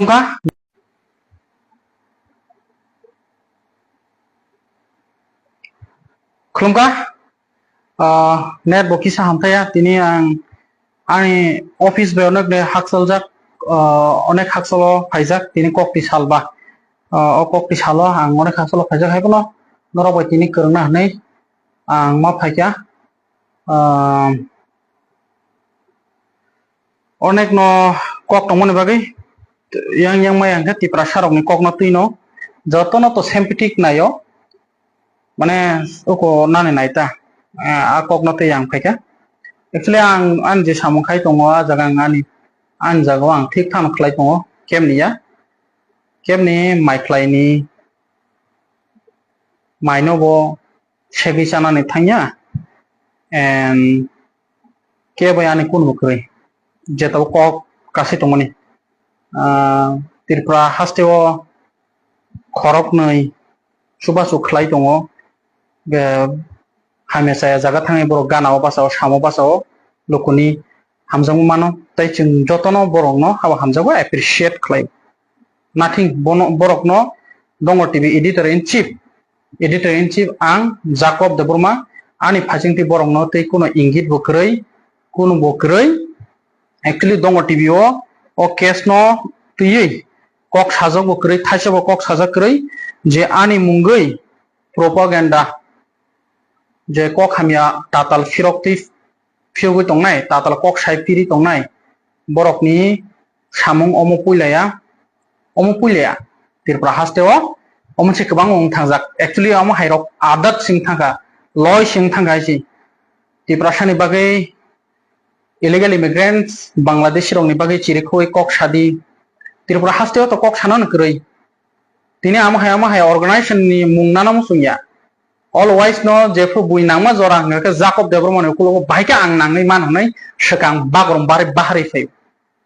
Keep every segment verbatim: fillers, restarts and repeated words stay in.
Khulumkha. Khulumkha. Ah, net bo kisa hamthaya. Tini ang ani office bai onek de hakchaljak, ah, onek hakchalo phaijak. Tini kokti sal ba. Ah, o kokti salo ang onek hakchalo phaijak hai bono. Norok bai tini kwrwngna hinwi ang ma phaikha. Ah, Onek no kok tongmani bagwi yang yang maya hwnkhe Tiprasa rokni kokno twino jotono to sympathetic naio, mane uko nani naita, eh, a kokno twi ang phaikha. Actually ang ani je samung khai tongo, a jaga ang ani, ani jaga o ang thik thano khlai tongo, kemni ya, kemni mai khlaini maino bo segwi chanani thangya, and kebo ani kunbo kwrwi, jeto kok kasai tongmani. Ah, Tripura hasteo khoroknwi chubachu khlai tongo, be hamya chaya jaga thangwi borok gana o basa o, samo basa o, lukuni hamjakma mano, tei chwng jotono borokno habo hamjago appreciate khlai. Nothing, bono, borokno Dongor T V editor in chief, editor in chief ang Jacob Debbarma, ani phaichingtwi borokno tei kuno ingit bo kwrwi, kuno bo kwrwi. Actually Dongor T V o, o case no twiwi kok sajak bo kwrwi, thaisa bo kok sajak kwrwi, je ani mungwi propaganda, je kok hamya tatal phirok twi phiyogwi tongnai, tatal kok sai piri tongnai, borokni samung omo puilaya, omo puilaya. Tripura hasteo omo se kwbang wng thangjak. Actually omo hairok adat sing thangkha, loi sing thangkha hai se. Tiprasani bagwi illegal immigrants, Bangladeshi rokni bagwi chirikhogwi kok sadi. Tripura hasteo to kok sanano kwrwi. Tini amo hai, amo hai organization ni mung nana muchung ya. All wise no jephru bui nangma jora hwnkha khe Jacob Debbarma ni ukulogo bahai khe ang nangwi man hwnwi swkang bagrum barwi baharwi phaio.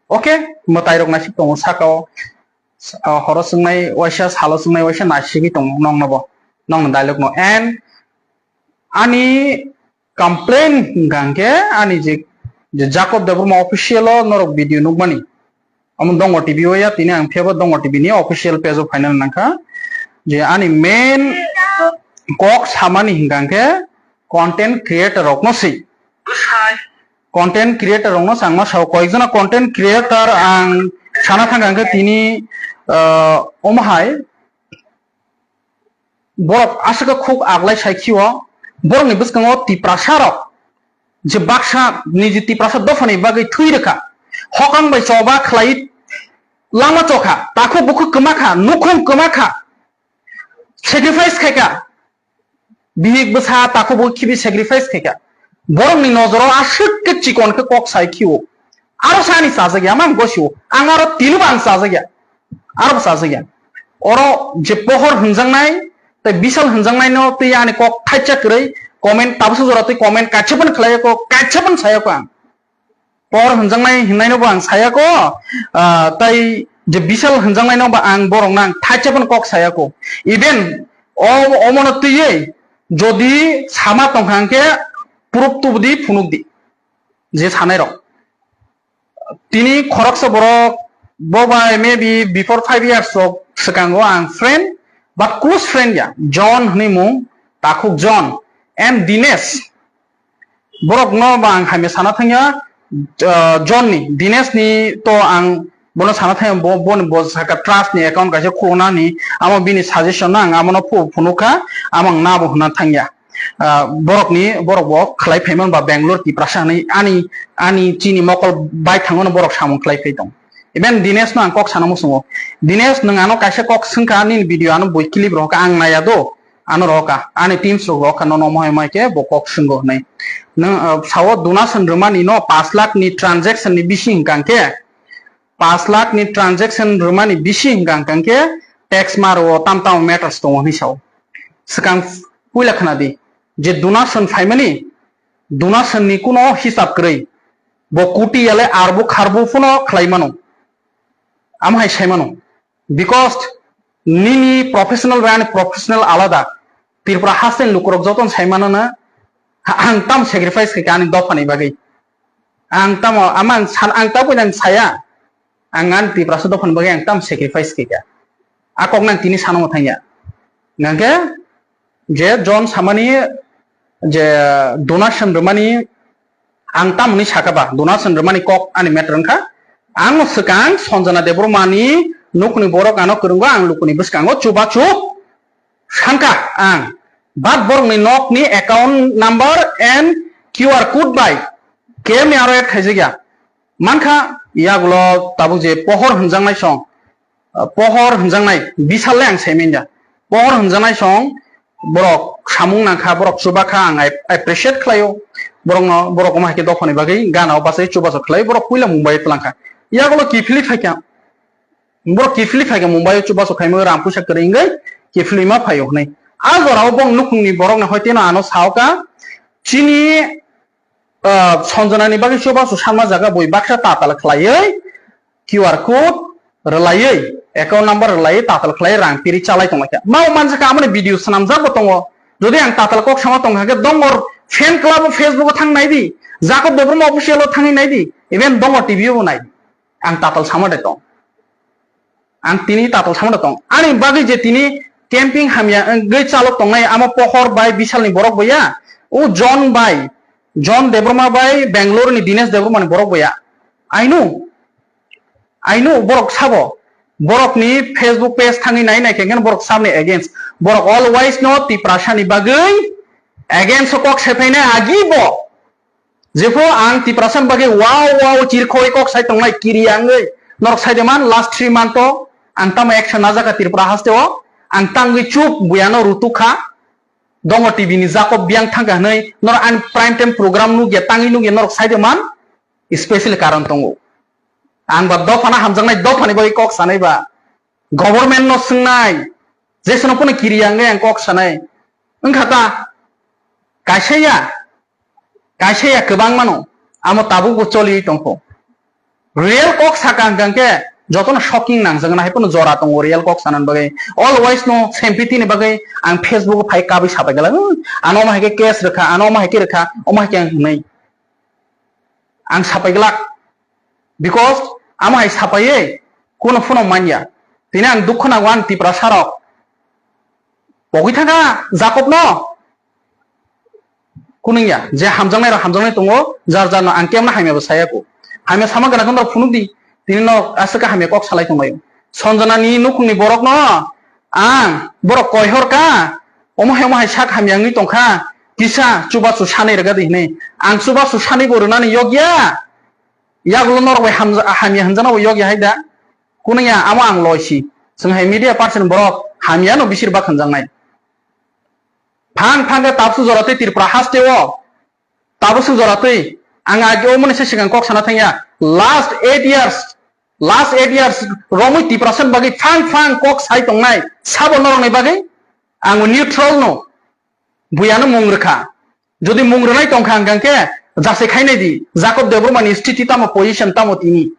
Okay, mwtai rok naisik tongo saka o, ah, horo chwngnai waisa, salo chwngnai waisa naisigwi tongo nokno bo, nokni dialogue no. And ani complain hwnkha hwnkhe ani je, je Jacob Debbarma official o norok video nukmani. Omo Dongor T V o ya, tini ang phiyaba Dongor T V ni official page o phaina nangkha je ani main kok samani hwnkha hwnkhe content creator rokno se. Content creator rokno se ang ma sao, koyekjona content creator ang sana thangkha hwnkhe tini, ah, omo hai borok aswk khe khuk aglai sai khio, borokni bwskango Tiprasa rok je baksa niji Tiprasa dophani bagwi thwi rwkha, hokang bai choba khlai lama chokha, takhuk bukhuk kwma kha, nukhung kwma kha, sacrifice khai kha, bihik bwsa takhuk bukhuk khibi sacrifice khai kha, borokni nojoro aswk khe chikon khe kok sai khio. Aro sani chajak ya, mang gosio. Ang aro tini bo ang chajak ya. Aro bo chajak ya. Oro je pohor hwnjaknai, tei bisal hwnjaknai no tei ani kok thaisa kwrwi comment tabuksa jora tei comment kaisa phano khlai ya ko, kaisa phano saya ko ang. Pohor hwnjaknai hwnnaino bo ang saya ko, ah, tei je bisal hwnjaknaino bo ang borok nang thaisa phano kok saya ko. Even o, omono twiwi jodi sama tongkha hwnkhe proof tubudi phunukdi je sanai rok. Tini khoroksa borok bo bai maybe before five years rok swkango ang friend, but close friend ya. John hwnwi mung, takhuk John, and Dinesh. Borok no ba ang hamya sana thangya, ah, John ni, Dinesh ni to ang bono sana thangya, bo, bo ni bo saka trust ni account kaisa khulukna ni, amo bini suggestion no ang amo no phu-, phunukha, amo ang nabo hwnna thangya. Ah, borok ni, borok bo khlai phaimani ba Bangalore Tiprasa hinwi ani, ani chini mokol bai thango no borok samung khlai phai tong. Even Dinesh no ang kok sana muchungo. Dinesh, nwng ano kaisa kok swngkha, nini video ano bui clip rohorkha, ang naiya do, ano rohorkha, ani teams rok rohorkha, nono mohai mai khe bo kok swnggo hinwi. Nwng, ah, sao donation rwmani no pash lakh ni transaction ni bisi hwnkha hwnkhe, pash lakh ni transaction rwmani bisi hwnkha hwnkha hwnkhe tax ma rwo tam tamo matters tongo hinwi sao. Swkang puila khna di, je donation phaimani, donation ni kuno hisab kwrwi, bo koti yale arbu kharbu phano khlai mano. Amo hai sai mano. Because nini professional bai ani professional alada. Tripura hasteni lukurok jotono sai mano na, ha-, ang tam sacrifice khaikha ani dophani bagwi. Ang tamo, ama ang san-, ang tabukni ang saya. Ang ani Tiprasa dophani bagwi ang tam sacrifice khaikha. A kok nang tini sanamo thangya. Hingkhe je John samani je donation rwmani ang tamoni saka ba, donation rwmani kok ani matter wngkha. Ang swkang Sanjana Debbarmani nukni borok ano kwrwngo, ang lukuni bwskango chubachu sankha ang. But borokni nokni account number and Q R code bai kemni aro add khaijakya. Mankha yagulo tabuk je pohor hwnjaknai song, ah, pohor hwnjaknai bisal le ang sai manya. Pohor hwnjaknai song borok samung nangkha, borok chubakha, ang ap-, appreciate khlaio. Borokno, borok omo hai khe dophani bagwi gana o bachai chubachu khlai, borok puila Mumbai o twlangkha. Yagulo kiphilwi phaikha, borok kiphilwi phaikha Mumbai o chubachu khaimwi rang puisa kwrwi wngwi kiphilwi ma phaio hwnwi. A jorao bong nukhungni borokni hoiteno ano saoka, chini ah, Sanjanani bagwi chubachu sanma jaga bui baksa tatal khlaiwi Q R code rwlaiwi, account number rwlaiwi tatal khlaiwi rang piri chalai tonglaikha. Mao manjakha amoni video swnamjakbo tongo. Jodi ang tatal kok sama tongkha khe dongor fan club o Facebook o thang naidi, Jacob Debbarma official o thangwi naidi, even dongor T V o bo naidi. Ang tatal sama de tong. Ang tini tatal samano tong. Ani bagwi je tini camping hamya wngwi chalo tongnai, amo pohor bai bisalni borok bo ya. O John bai, John Debbarma bai Bangalore ni Dinesh Debbarma ni borok bo ya. I know. I know borok sabo. Borok ni Facebook page thangwi nai nai khe borok sabni against. Borok always no Tiprasa ni bagwi against o kok sephainai agi bo. Jepho ang Tiprasa ni bagwi wow wow chirkhoi kok sai tongnai kiri angwi norok sai de man last three month o ang tamo action najaka Tripura haste o ang tangwi chuk buyano rutuk kha dongo T V ni Jacob biyang thangkha hwnwi norok ang prime time program nukya tangwi nukya norok sai de man special karon tongo ang ba dophano hamjaknai dophani bagwi kok sanai ba government no swngnai jeswno phano kiri angwi ang kok sanai wngkha ta kaisa ya Kaisa ya kwbang mano, amo tabukbo choliwi tongkho. Real kok saka hwnkha khe jotono shocking nangjak, na hai phano jora tongo real kok sanani bagwi. Always no sympathy ni bagwi ang Facebook o phai kabwi sapai glak, "Hmm, ano omo hai khe case rwkha, ano omo hai khe rwkha, omo hai khe," ang hwnwi. Ang sapai glak. Because amo hai sapaiwi kuno phano manya. Tini ang dukho nango ani Tiprasa rok. Pogwi thangkha Jacob no. Kunungya, je hamjaknai rok hamjaknai tongo, jar jar no ang kemno hamya bo saya ko. Hamya sama gana kono rok phunuk di, tini no aswk hamya kok salai tonglaio. Sanjana ni nukhung ni borok no ang borok koi hor ka, omo hai omo hai sak hamya wngwi tongkha, kisa chubachu sanai rwgadi hinwi. Ang chubachu sanai bo rwnani yokya, yagulo norok bai hamja-, hamya hwnjana bo yokya hai da. Kunungya, amo ang loisi. Chwng hai media person borok hamya no bisir bak hwnjaknai. Phang phang khe tabsu jora tei Tripura haste o. Tabsu jora tei. Ang age o mani se sikang kok sana thangya. Last eight years, last eight years romwi Tiprasa ni bagwi phang phang kok sai tongnai. Sabo norokni bagwi ang neutral no. Buyano mung rwkha. Jodi mung rwnai tongkha hwnkha khe jasai khainai di. Jacob Debbarma ni sthiti tamo position tamo tini.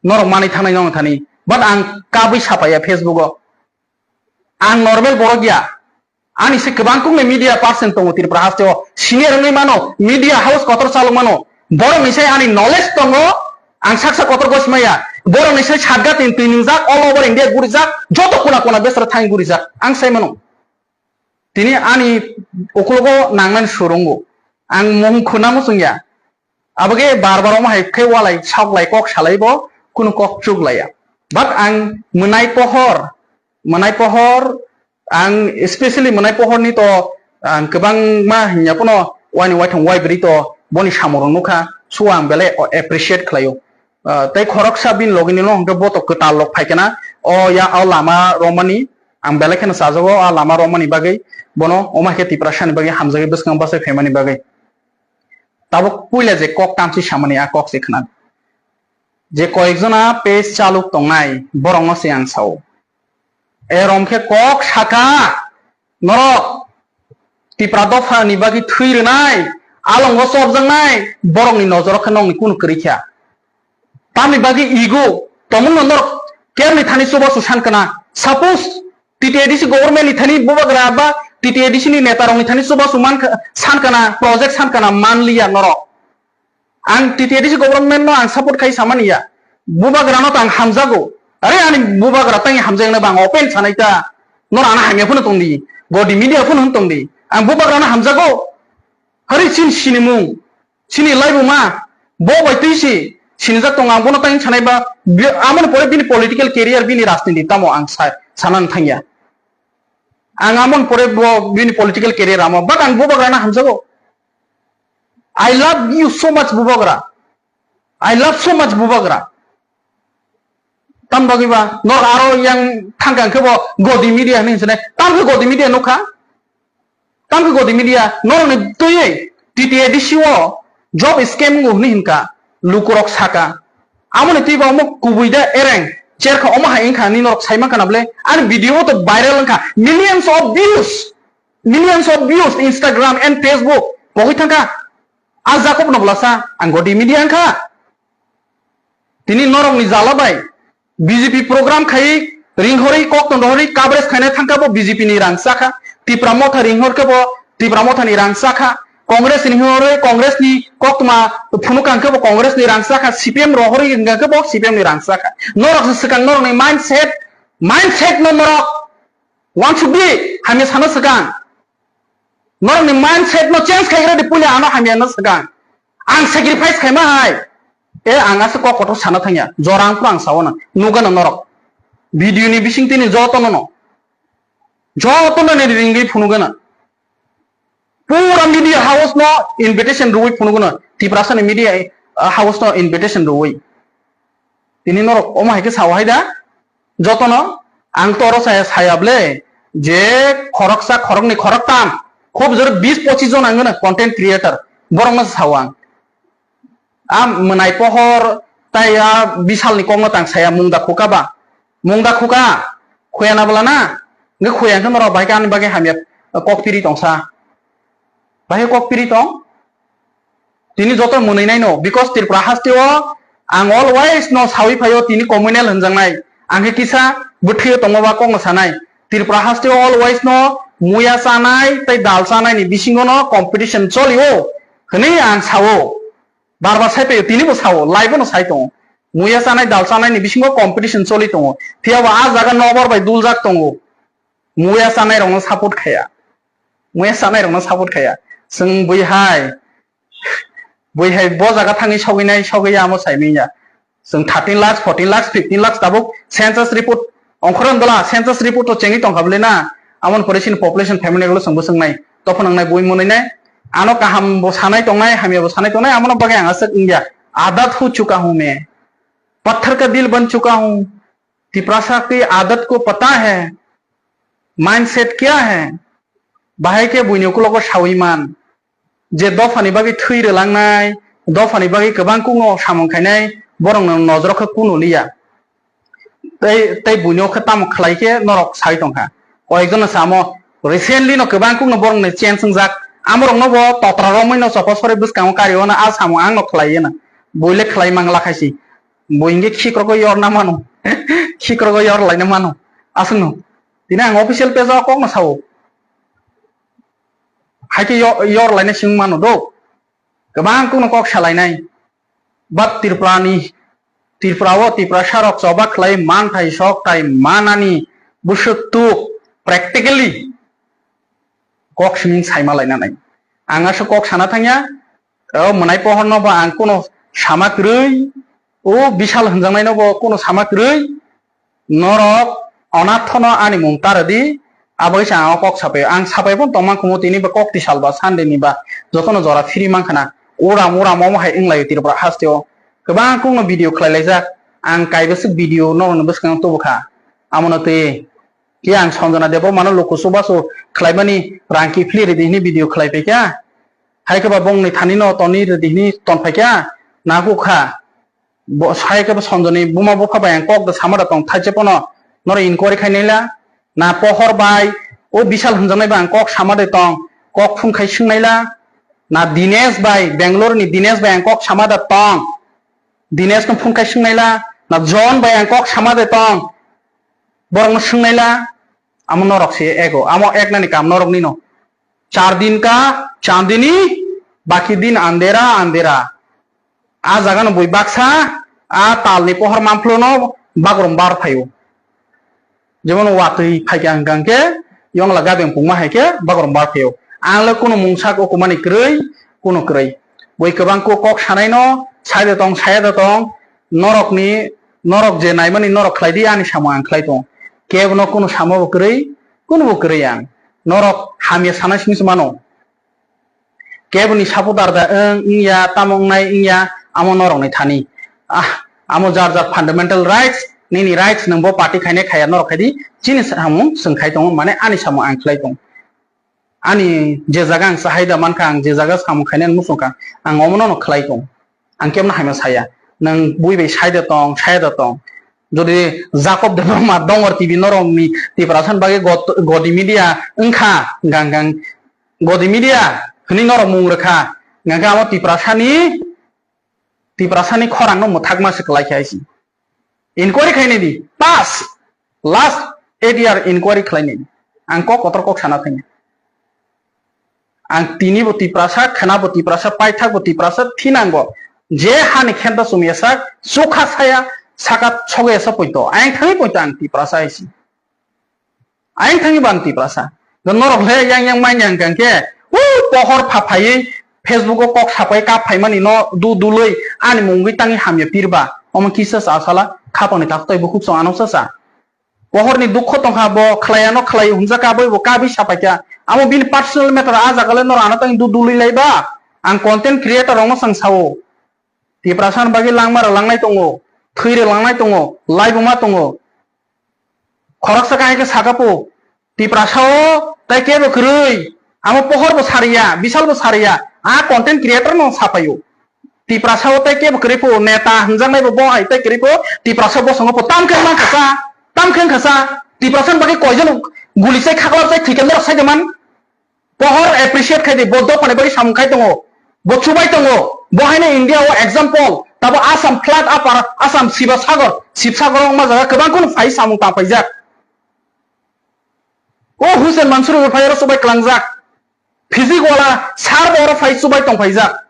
Norok manwi thangnai nong thani. But ang kabwi sapaiya Facebook o. Ang normal borok ya. Ani se kwbang kukni media person tongo Tripura haste o. Senior wngwi mano, media house kotor chalok mano. Borok ni se ani knowledge tongo. Ang saksa kotor gosi maya. Borok ni se satga tin twi ningjak, all over India gurijak, joto kona kona besra thang gurijak. Ang sai mano. Tini ani ukologo nangnani surungo. Ang mung khuna muchungya. Aboge bar bar omo hai khe walai, sok lai, kok salai bo, kunu kok chuk laiya. But ang mwnai pohor, mwnai pohor, ang especially mwnai pohor ni to ang kwbangma hinya pono wani waithong waibri to boni samung rok nukha, so ang belai appreciate khlaio. Ah, tei khoroksa bini logi ni no hwnkhe bo to kwtal rok phai khena, o ya o lama romani ang belai kheno chajago, a lama romani bagwi bono omo hai khe Tiprasa ni bagwi hamjagwi bwskang bachai phaimani bagwi. Tabuk puila je kok tamsi samani a kok se khna. Je koyekjona page chaluk tongnai borokno se ang sao. Erom khe kok saka norok Tipra dopha ni bagwi thwi rwnai, alongo chopjaknai borokni nojoro khe nokni kunu kwrwi kha. Tamni bagwi ego tongmungno norok kemni thani chubachu san kana. Suppose T T A D C government ni thani bubagra ba T T A D C ni neta rokni thani chubachu man kha-, san kana, project san kana manliya norok. Ang T T A D C government no ang support khai samani ya. Bubagra no tang hamjago. Are ani bubagra tang hamjak na bang open sanai ta. Nor ana hamya phone tong di. Godi media phone hon tong di. Ang bubagra no hamjago. Hari chin sinimung. Chini laibuma. Bo bai twi si. Sinijak tong ang bono tang sanai ba. Bi-, amoni pore bini political career bini rajniti tamo ang sa-, sanan thangya. Ang amon pore bo bini political career amo. But ang bubagra no hamjago. I love you so much, Bubagra. I love so much, Bubagra. Tam bagwi ba, nor aro yang thangkang khe bo Godi Media hinwi hinwi. Tam khe Godi Media nukha? Tam khe Godi Media, norokni twiwi T T A D C o job scam wngo hinwi hinka, lukurok saka. Amoni twi ba omo kubui da ereng, cherkha omo hai wngkha hinwi norok sai mankha na bwle? Ani video o to viral wngkha, millions of views, millions of views, Instagram and Facebook, pogwi thangkha. A Jacob no bwlasa, ang Godi Media wngkha. Tini norokni jala bai B J P program khai ringhorwi kok tong rohorwi coverage khaina thangkha bo B J P ni rang chakha. Tipra Motha ringhor khe bo Tipra Motha ni rang chakha. Congress ringhorwi Congress ni koktma phunukha hwnkhe bo Congress ni rang chakha. C P M rohorwi hwnkhe bo C P M ni rang chakha. Norok se swkang norokni mindset, mindset no norok wansukdi hamya sana swkang. Norokni mindset no change khai rwdi puila ano hamya no swkang. Ang sacrifice khaima hai. E ang asa kok kotor sana thangya. Jora ang phuru ang sao na. Nugana norok. Video ni bising tini joto no no. Joto no ni ringwi phunugana. Pura media house no invitation rwwi phunugana. Tiprasa ni media, uh, house no invitation rwwi. Tini norok omo hai khe sao hai da? Jotono ang to oro saya, saya ble je khoroksa, khoroknwi, khoroktam, khub jor bis pochis jon ang gana content creator, borokno sao ang. A mwnai pohor tai a bisalni kokno tang saya mungda khuka ba, mungda khuka, khuya na bwla na, nge khuya khe norok bahai khe ani bagwi hamya kok piri tongsa, bahai kok piri tong. Tini joto mwnwi nai no, because Tripura haste o ang always no sawi phaio tini communal hwnjaknai. Ang khe kisa bwthwi o tongma ba kokno sanai. Tripura haste o always no muya chanai tei dal chanai ni bisingo no competition choli o hwnwi ang sao. Bar bar sai phaio, tini bo sao, live o no sai tongo. Muya chanai dal chanai ni bisingo competition choli tongo. Phiya bo a jaga nokbar bai duljak tongo. Muya chanai rok no support khaya. Muya chanai rok no support khaya. Chwng bui hai Bui hai bo jaga thangwi sogwi nai, sogwi ya amo sai manya. Chwng thirteen lakhs, fourteen lakhs, fifteen lakhs tabuk census report ongkhorong dola, census report to chengwi tongkha bwle na. Amon pore chini population family gulo chwngbo chwngnai. Tophano wngnai bui mwnwi nai. Ano kaham bo sanai tongnai, hamya bo sanai tongnai, amono bagwi ang aswk wngya. Adat hu chuka hu main. Patthar ka dil ban chuka hu. Tiprasa ki adat ko pata hai. Mindset kya hai? Bahai khe buini ukulogo sawi man. Je dophani bagwi thwi rwlangnai, dophani bagwi kwbang kukno samung khainai, borokno nojoro khe kunu liya. Tei, tei buino khe tamo khlai khe norok sai tongkha. Koyekjono samo, recently no kwbang kukno borokni change wngjak. Amorokno bo totra romwi no chokol sori bwskango kari ono a samung ang no khlai yeno. Buile khlai mangla khaisi. Bui hwnkhe khikrogwi yorna mano. Khikrogwi yor laina mano. Aswkno. Tini ang official page o kokno sao. Hai khe yo-, yor laina sing mano do. Kwbang kukno kok salainai. But Tripura ni, Tripura o Tiprasa rok choba khlai manthai sok tai manani bwswk tuk practically kok simi saima laina nai. Ang aswk kok sana thangya, o mwnai pohor no ba ang kuno sama kwrwi, o bisal hwnjaknai no bo kuno sama kwrwi, Norok onathono ani mung ta rwdi, aboni se ang o kok sapai. Ang sapai phano tongma khumu tini ba kok tisal ba Sunday ni ba jotono jora phiri mankha na. Uram uram omo hai wnglaio Tripura haste o. Kwbang kukno video khlai laijak. Ang kaibaswk video norokni bwskango tubu kha. Amono twi khe ang Sanjana Debbarmano luku chubachu khlaimani rang kiphilwi rwdi hwnwi video khlai paikha. Hai khe ba bongni thani no tonwi rwdi hwnwi ton phaikha. Nahuk kha. Bo sai khe bo Sanjani buma bupha bai ang kok da sama da tong, thaise pono noro inquiry khai naila. Na Pohor bai o Bisal hwnjaknai bai ang kok sama de tong, kok phone khai swng naila. Na Dinesh bai, Bangalore ni Dinesh bai ang kok sama da tong, Dinesh no phone khai swng naila. Na John bai ang kok sama de tong, borok no swng naila. Amo norok se ego, amo ek nani kam norok ni no. Char din ka chandini, baki din andhera andhera. A jaga no bui baksa A talni pohor manphlu no bagrum bar phaio. Jemon watwi phaikha hwnkha hwnkhe yongla gabeng pungma hai khe bagrum bar phaio. Ang le kunu mungsa o kumani kwrwi, kunu kwrwi. Bui kwbang kok, kok sanai no, sai de tong, saya de tong, norok ni, norok je naimani norok khlai di, ani samung ang khlai tong. Kebo no kunu samo bo kwrwi, kunu bo kwrwi ang. Norok hamya sanai simi se mano. Keboni supporter da wng, wngya, tamo wngnai wngya, amo norokni thani. Ah, amo jar jar fundamental rights, nini rights nwng bo party khainai khaya norok khai di, chini samung chwng khai tongo, mane ani samung ang khlai tongo. Ani je jaga ang chahai da mankha, ang je jaga samung khainai muchungkha, ang omono no khlai tongo. Ang kebno haino saya. Nwng bui bai sai da tong, saya da tong. Jodi Jacob Debbarma Dongor T V norokni Tiprasa ni bagwi got-, godi media wngkha, gang gang godi media hwnwi norok mung rwkha. Hwnkhe amo Tiprasani, Tiprasani khorangno mwthakma se kwlai khe hai se. Inquiry khainai di, pass, last eight year inquiry khlainai di. Ang kok kotor kok sana thangya. Ang tini bo Tiprasa, khwna bo Tiprasa, paithak bo Tiprasa, thinango. Je hani khenta chumya sak, chukha saya, saka sogwi asa poito. Ayang thangwi poito ang Tiprasa hai se. Ayang thangwi bo ang Tiprasa. Do norok le yang yang manya hwnkha khe, u pohor pha phaiwi Facebook o kok sapai kap phaimani no du dului ani mungwi tangwi hamya pirba. Omo kisa sa sala khapangni taktoi bukhuk song ano sa sa. Pohorni dukho tongkha bo khlaiya no khlai hwnjak ka boi bo kabwi sapaikha. Amo bini personal matter a jaga le norok ano tangwi du dului laiba. Ang content creator rokno sang sao. Tiprasa ni bagwi langma rok langnai tongo, thwi rok langnai tongo, laibuma tongo. Khoroksa kahai khe saka po, Tiprasa o tai kebo kwrwi, amo pohor bo sariya, bisal bo sariya, a content creator no sapaio. Tiprasa o tai kebo kwrwi po, neta hwnjaknai bo bo hai tai kwrwi po, Tiprasa bosongo po tam khe man khasa, tam khe khasa, Tiprasa ni bagwi koijon guli chai khaklap chai thwi khe norok sai de man. Pohor appreciate khai di, bo dophani bagwi samung khai tongo, bo chubai tongo, bo haino India o example, tabo Assam flood upper, Assam Siva Sagar, Sib Sagar wngma jaga kwbang kheno phai samung tang paijak. O Hussein Mansoor bo phai oro chubai klangjak, physique wala sir bo oro phai chubai tong phaijak,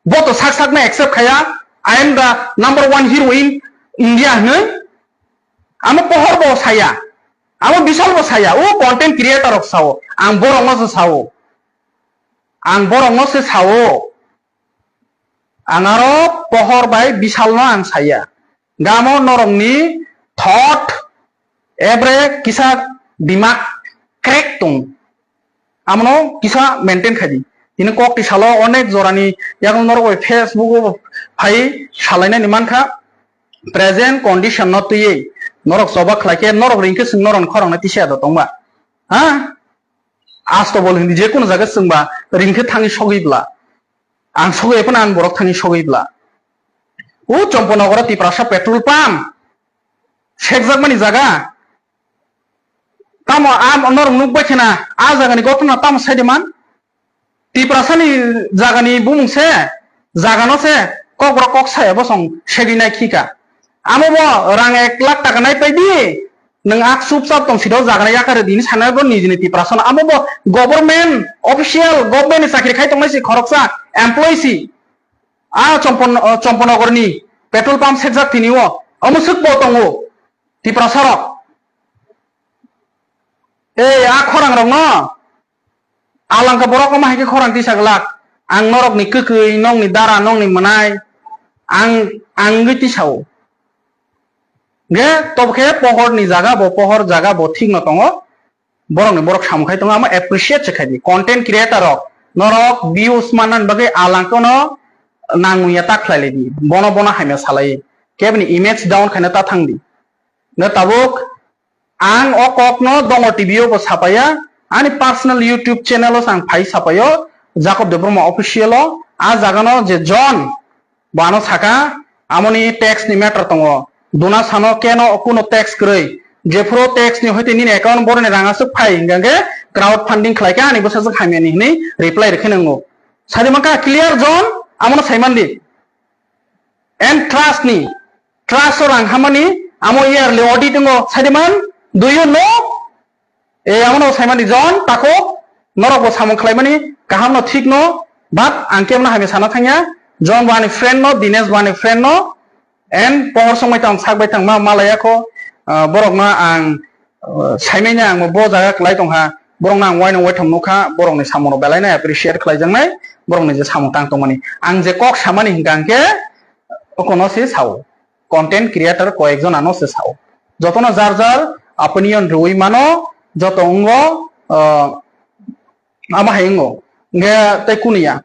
bo to sak sakno accept khaya, "I am the number one hero in India" hwnwi. Amo pohor bo saya, amo bisal bo saya, o content creator rok sao, ang borok no se sao, ang borok no se sao, ang aro pohor bai bisal no ang saya, gamo norok ni thought ebre kisa dimak crack tong. Amono kisa maintain khai di. Tini kok ti salo onek jorani yakung norok bai Facebook o phai salainani mankha, present condition no twiwi norok choba khlai khe norok ring khe chwng norok ni khorang no tisa da tongba. Ha? Asto bol hindi je kono jaga chwngba ring khe thangwi sogwi bla. Ang sogwi phano ang borok thangwi sogwi bla. O Chomponogoro Tiprasa petrol pump sekjakmani jaga. Tamo a norok nukbai khena a jagani gotona tamo sai de man? Tiprasani jagani bumung se, jagano se kokborok kok saya bosong segwi nai khika. Amo bo rang ek lakh taka nai pai di, nwng ak chupchap tong siro jagano yakare di hini sanai bo nijini Tiprasano. Amo bo government official, government ni chakri khai tongnai si khoroksa employee si. A Chompon-, Chomponogorni petrol pump sekjak tini o, omo swk bo tongo Tiprasarok. Ei, a khorang rokno alangka borok omo hai khe khorang tisa glak. Ang norokni kwkwi, nokni dara, nokni mwnai, ang, ang wngwi tisao. Ge, tobo khe pohor ni jaga bo, pohor jaga bo thik no tongo. Borok ni borok samung khai tongo, amo appreciate se khai di. Content creator rok, norok views manna ni bagwi alangka no nangmung ya ta khlai lai di. Bono, bono hamya salai. Keboni image down khaina ta thang di. Ge tabuk Ang o kokno Dongor T V o bo sapaiya, ani personal YouTube channel o ang phai sapaio, Jacob Debbarma Official o, a jagano je John, bo ano saka, amoni tax ni matter tongo, duna sano keno kuno tax kwrwi, jephuru tax ni hoite nini account boroni rang aswk phai, hingkha khe crowd funding khlai khe ani bwsajwk hamya ni hwnwi reply rwkhe nwngo. Sadi mankha clear John, amono saimandi. And trust ni, trust o rang hamani, amo yearly audit wngo, saidiman, do you know? E, amono saimani John, tako, norok bo samung khlaimani, kaham no, thik no, but ang kemno hamya sana thangya, John bo ani friend no, Dinesh bo ani friend no, And pohor songbai tong sak bai tong ma malaya kho, ah, borok no ang, ah, saimanya ang bo jaga klai tong ha, borok no ang waino waitham nukha, borok ni samung rok belai no appreciate khlai jaknai, borok ni je samung tang tongmani. Ang je kok samani hinkha hingke, okono se sao. Content creator koyek jon ano se sao. Jotono jar jar opinion rwui mano, joto wngo, ah, amo hai wngo. Hingke tei kuniya.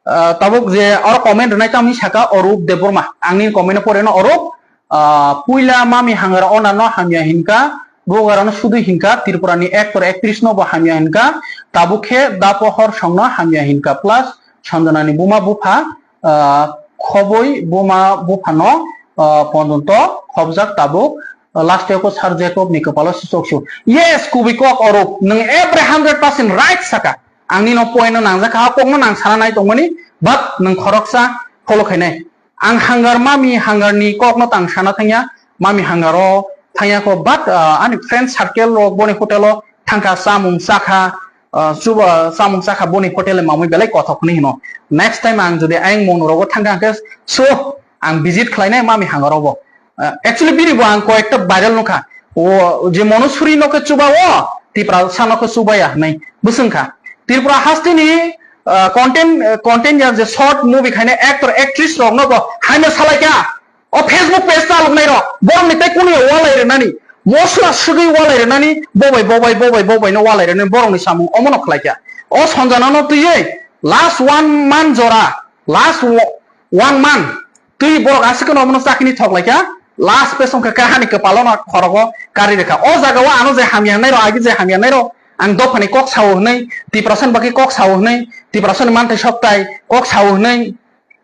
Ah, tabuk je oro comment rwnai tamni saka Orup Debbarma. Ang nini comment no pore no Orup, ah, puila mami hangara ona no hamya hinka, bogara no sudui hinka, Tripura ni actor actress no bo hamya hinka, tabuk khe da pohor song no hamya hinka, plus Sanjana ni buma bupha, ah, khoboi buma bupha no, ah, ponjonto khobjak tabuk, ah, last ko Sir Jacob ni kwpalo se choksu. Yes, kubui kok Orup, nwng every hundred percent right saka. Ang nino point no nangjak kha, kok no nang sana nai tongmani, but nwng khoroksa follow khainai. Ang hangar mami hangar ni kok no tang sana thangya, mami hangar o thangya ko, but, ah, ani friend circle rok boni hotel o thangkha, chamung chakha, ah, chuba chamung chakha boni hotel mamui belai kothok hwnwi hino. Next time ang jodi ayang monu rogo thangkha hwnkhe so ang visit khlainai mami hangar o bo. Ah, actually bini bo ang koyekta viral nukha. O je Monosuri no khe chuba o, Tiprasa no khe chubaya hwnwi bwswng kha. Tripura hasteni, ah, content, ah, content ya je short movie khainai actor actress rok no bo haino salaikha. O Facebook page ta luknai rok borok ni tei kuni walai rwnani, mosla swgwi walai rwnani, bobai, bobai, bobai, bobai no walai rwnani borok ni samung omo no khlaikha. O Sanjana no twiwi last one month jora, last wo-, one month twi borok aswk no omono chakini thok laikha, last page wngkha kahani kwpalo no khorogo kari rwkha. O jaga o ano je hamya wngnai rok, agi je hamya wngnai rok, ang dophani kok sao hwnwi, Tiprasa ni bagwi kok sao hwnwi, Tiprasa ni manthai soktai kok sao hwnwi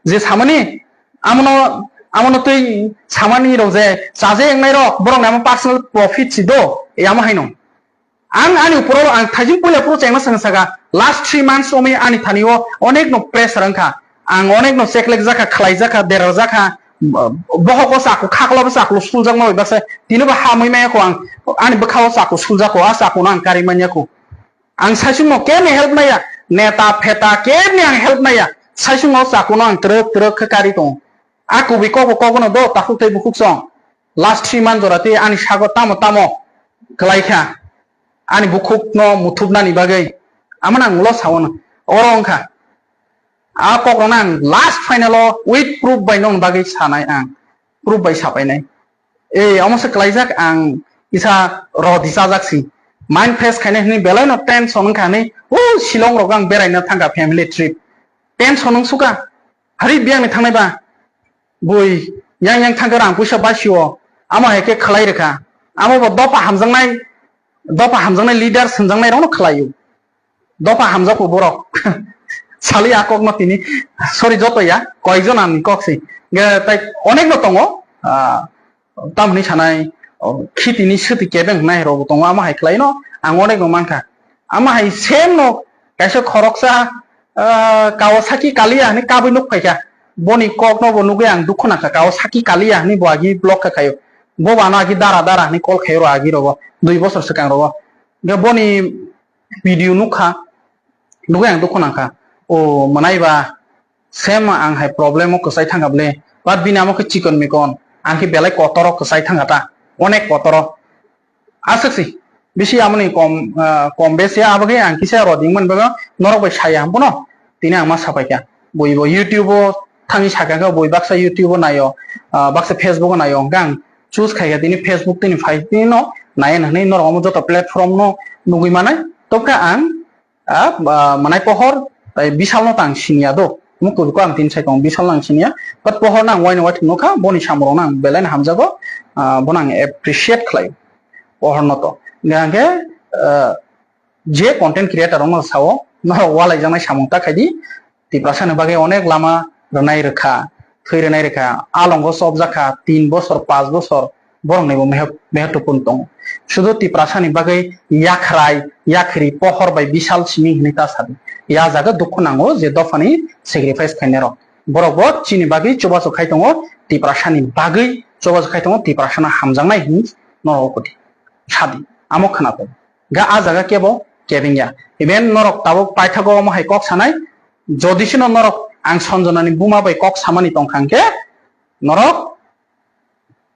je samani, amono, amono twi samani rok je chaje wngnai rok, borok ni amo personal profit si do, e amo haino. Ang ani uporo ang thaijing puila phuru chengna saka saka, last three months omi ani thani o onek no pressure wngkha. Ang onek no cheklek jakha, khlai jakha, dera jakha, bohok o chaku, khakla bo chaku suljak ma bai baksa, tini bo hamwi maya ko ang, ani bwkha o chaku suljak ko, a chaku no ang kari manya ko. Ang saisung no kebni help maya, neta pheta kebni ang help maya, saisung no chaku no ang trwk trwk khe kari tongo. A kubui kok bo kok no do, takhuk tei bukhuk song. Last three month jora tei ani sago tamo tamo kwlai kha, ani bukhuk no muthubnani bagwi. Amano ang ulo sao no. Oro wng kha. A kok rok no ang last final o with proof bai nong bagwi sanai ang. Proof bai sapainai. Ei, omo se kwlaijak ang kisa rodi chajak si. Mind fresh khainai hwnwi belai no tension wng kha hwnwi, o Shillong rok ang beraina thang kha family trip. Tension wng suka. Hari biyang ni thangnai ba. Bui, yang yang thangkhe rang puisa basio, amo hai khe khlai rwkha. Amo bo dopa hamjaknai, dopa hamjaknai leader swnjaknai rokno khlaio. Dopa hamjak bo borok. Sali a kokno tini, sorry, joto ya, koijon ani kok si. Ge tai onek no tongo, ah, tamni sanai, oh, khitini swtwi kebeng hnai rok bo tongo, amo hai khlaino ang onek no mankha. Amo hai same no kaisa khoroksa, ah, Kawasaki Kaliya hinwi kabui nuk phaikha. Boni kokno bo nugwi ang dukhu nangkha. Kawasaki Kaliya hinwi bo agi block kha khaio. Bo bo ano agi dara dara hinwi call khaio ro agi rogo. Dui bosor swkang rogo. Hingkhe boni video nukha. Nugwi ang dukhu nangkha. O mwnai ba same ang hai problem o kwchai thangkha ble. But bini amo khe chikon mikon. Ang khe belai kotoro kwchai thangkha ta. Onek kotoro. Aswk si, bisi amoni kom, ah, kom besi abagwi ang kisa roding man bago norok bai saya bono. Tini ang ma sapai kha. Bui bo YouTube o thangwi sakha khe bui baksa YouTube o naio, ah, baksa Facebook o naio. Hwnkhe ang choose khai kha tini Facebook tini phai tini no nai hinwi norok omo joto platform no nugwi manai. Tobokhe ang ah, ah, mwnai pohor, tai Bisal no tang siniya do. Omo kubui ko ang tini sai tong Bisal no ang siniya. But pohor no ang waino waithok nukha, boni samung rok no ang belai no hamjago, ah, bono ang appreciate khlai. Pohor no to. Hingkhe, ah, je content creator rok no sao, norok walai jaknai samung ta khai di. Tiprasa ni bagwi onek lama rwnai rwkha, thwi rwnai rwkha, a longo chopjak kha, tin bosor, panch bosor, borok ni bo mehe-, mehetopun tongo. Sudu Tiprasa ni bagwi yakhrai, yakhri, pohor bai Bisal simi hinwi ta sadi. Ya jaga dukhu nango je dophani sacrifice khainai rok. Borok bo chini bagwi chubachu khai tongo, Tiprasa ni bagwi chubachu khai tongo, Tiprasa no hamjaknai hinwi norok ukudi sadi. Amo khna tongo. Ga a jaga kebo kebeng ya. Even norok tabuk paithago omo hai kok sanai, jodi sino norok ang Sanjana ni buma bai kok samani tongkha hwnkhe, norok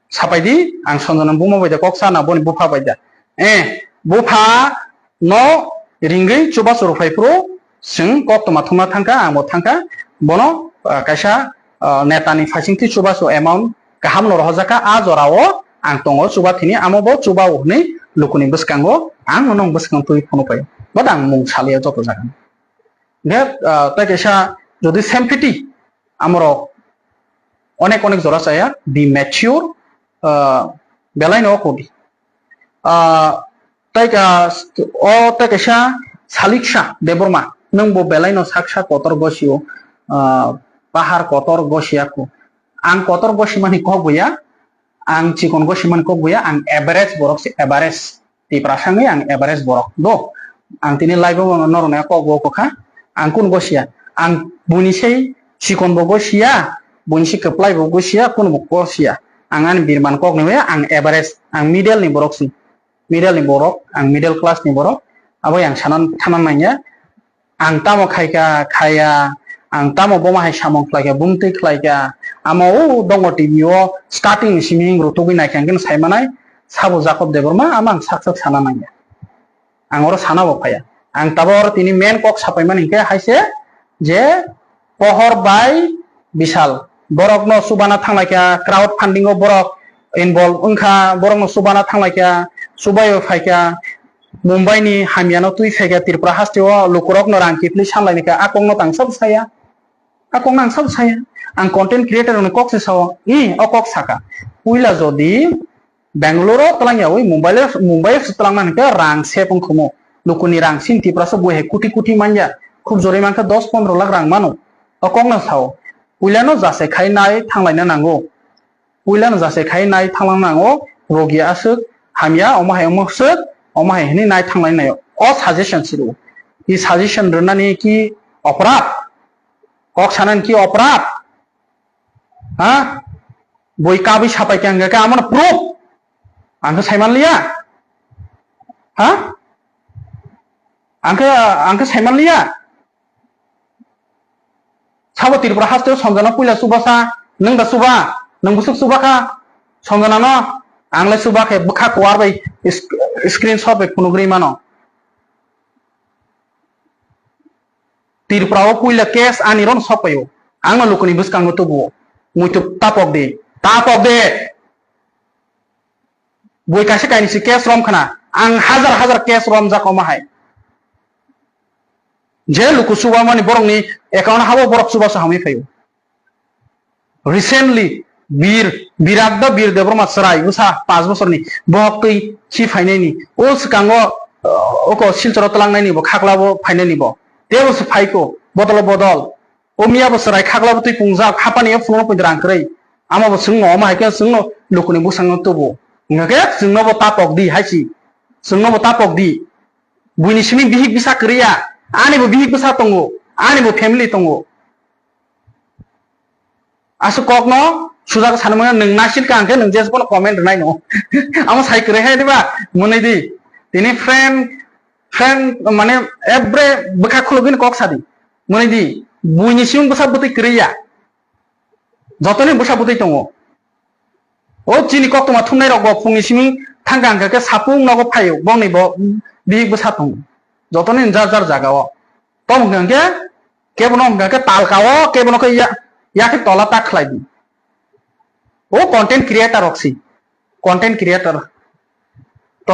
sapai di, ang Sanjana buma bai da kok sana, boni bupha bai da. Eh, bupha no ringwi chubachu rwphai phuru chwng koktwma thumna thangkha, ang bo thangkha, bono, ah, kaisa, ah, neta ni phaisingtwi chubachu amount kaham no rohorjakha, a jora o ang tongo chuba thini, amo bo chuba o hwnwi lukuni bwskango ang nono bwskang twi phunuk pai. But ang mung saliya joto jaga. Hingkhe, ah, tei kaisa jodi sympathy amorok onek onek jora chaya, be mature, ah, belai no kodi. Ah, tei ka, o tei kaisa Saliksa Debbarma, nwng bo belai no saksa kotor gosio, ah, pahar kotor gosia kho. Ang kotor gosimani kok buya, ang chikon gosimani kok buya, ang average borok se, average. Tiprasa wngwi ang average borok do. Ang tini live o norok nai kok bo kha. Ang kun gosia. Ang buini sei chikon bo gosia, buini sei kwplai bo gosia, kun bo gosia. Ang ani birman kok ni ang average, ang middle ni borok si. Middle ni borok, ang middle class ni borok. Abo ang sanan thanan nangya. Ang tamo khaika, khaya, ang tamo boma hai samung khlaika, bumtwi khlaika, amo o dongo T V o starting ni simi hingrw tugwi naikha, hwnkhe sai manai, sabo Jacob Debbarma, amo ang sak sak sana nangya. Ang oro sana bo phaya. Ang tabok oro tini main kok sapai mani hwnkhe haise je Pohor bai Bishal. Borokno chubana thanglaikha, crowd funding o borok involve wngkha, borokno chubana thanglaikha, chubaio phaikha, Mumbai ni hamyano twi phaikha, Tripura hasteo lukurokno rang kiphilwi sanlaini kha, a kokno tang sabo saya, a kokno ang sabo saya. Ang content creator rokni kok se sao, i, o kok saka. Puila jodi Bangalore o twlangya wi Mumbai o, Mumbai o se twlangna hwnkhe rang save wngkhumu. Lukuni rang sin Tiprasa bui hai kuti kuti manya. Khub jorwi mankha dos pondro lakh rang mano. O kokno sao. Puilano jasai khai nai thanglaina nango. Puilano jasai khai nai thanglang nango. Rogi aswk hamya, omo hai omo swk, omo hai hwnwi nai thanglaina nango. O suggestion si rwo. I suggestion rwnani ki oporad? Kok sanani ki oporad? Ha? Bui kabui sapai khe hwnkhe amono proof. Ang khe saiman liya. Ha? Ang khe, ang khe saiman liya. Sabo Tripura hasteo Sanjana puila chubasa, nwng da chuba, nwng bwswk chuba kha. Sanjana no, ang le chuba khe bwkha kuar bai sc-, screenshot bai phunugri mano. Tripura o puila case ani ron sok paio. Ang no lukuni bwskango tubuo. Muitu tapok di. Tapok di. Bui kaisa kainwi si case rom khna. Ang hazar hazar case romjak omo hai. Je luku chubamani borokni account habo borok chubasu hamwi phaio. Recently, Bir, Birak da Bir Debbarma chwrai, bwsa panch bosorni, bohok twi si phainaini. O swkango, uh, oko Silchoro twlangnaini bo, khaklabo phainaini bo. Tebo se phaiko, bodolo bodol. O miya bo chwrai khaklabo twi pungjak, hapani o phunukno pui rang kwrwi. Ama bo chwngno, omo hai khe chwngno lukuni bwskango tubu. Hwnkhe chwngno bo tapok di hai si. Chwngno bo tapok di. Buini simi bihik bwsa kwrwi ya. Ani bo bihik bwsa tongo. Ani bo family tongo. Aswk kokno sujak sanwi mano, nwng nasil ka hwnkhe nwng je phano comment rwnai no. Amo sai kwrwi hai diba? Mwnwi di. Tini friend, friend mane every bwkha khulugwini kok sadi. Mwnwi di. Buini simi bwsa bwtwi kwrwi ya. Jotoni bwsa bwtwi tongo. O chini koktwma thumnai rok bo phungni simi thangkha hwnkha khe sapung nogo phaio, bongni bo bihik bwsa tongo. Jotoni jar jar jaga o. Tong hwnkha khe kebono hwnkha khe talka o, kebono khe ya, ya khe tola ta khlai di. O content creator rok si. Content creator. To,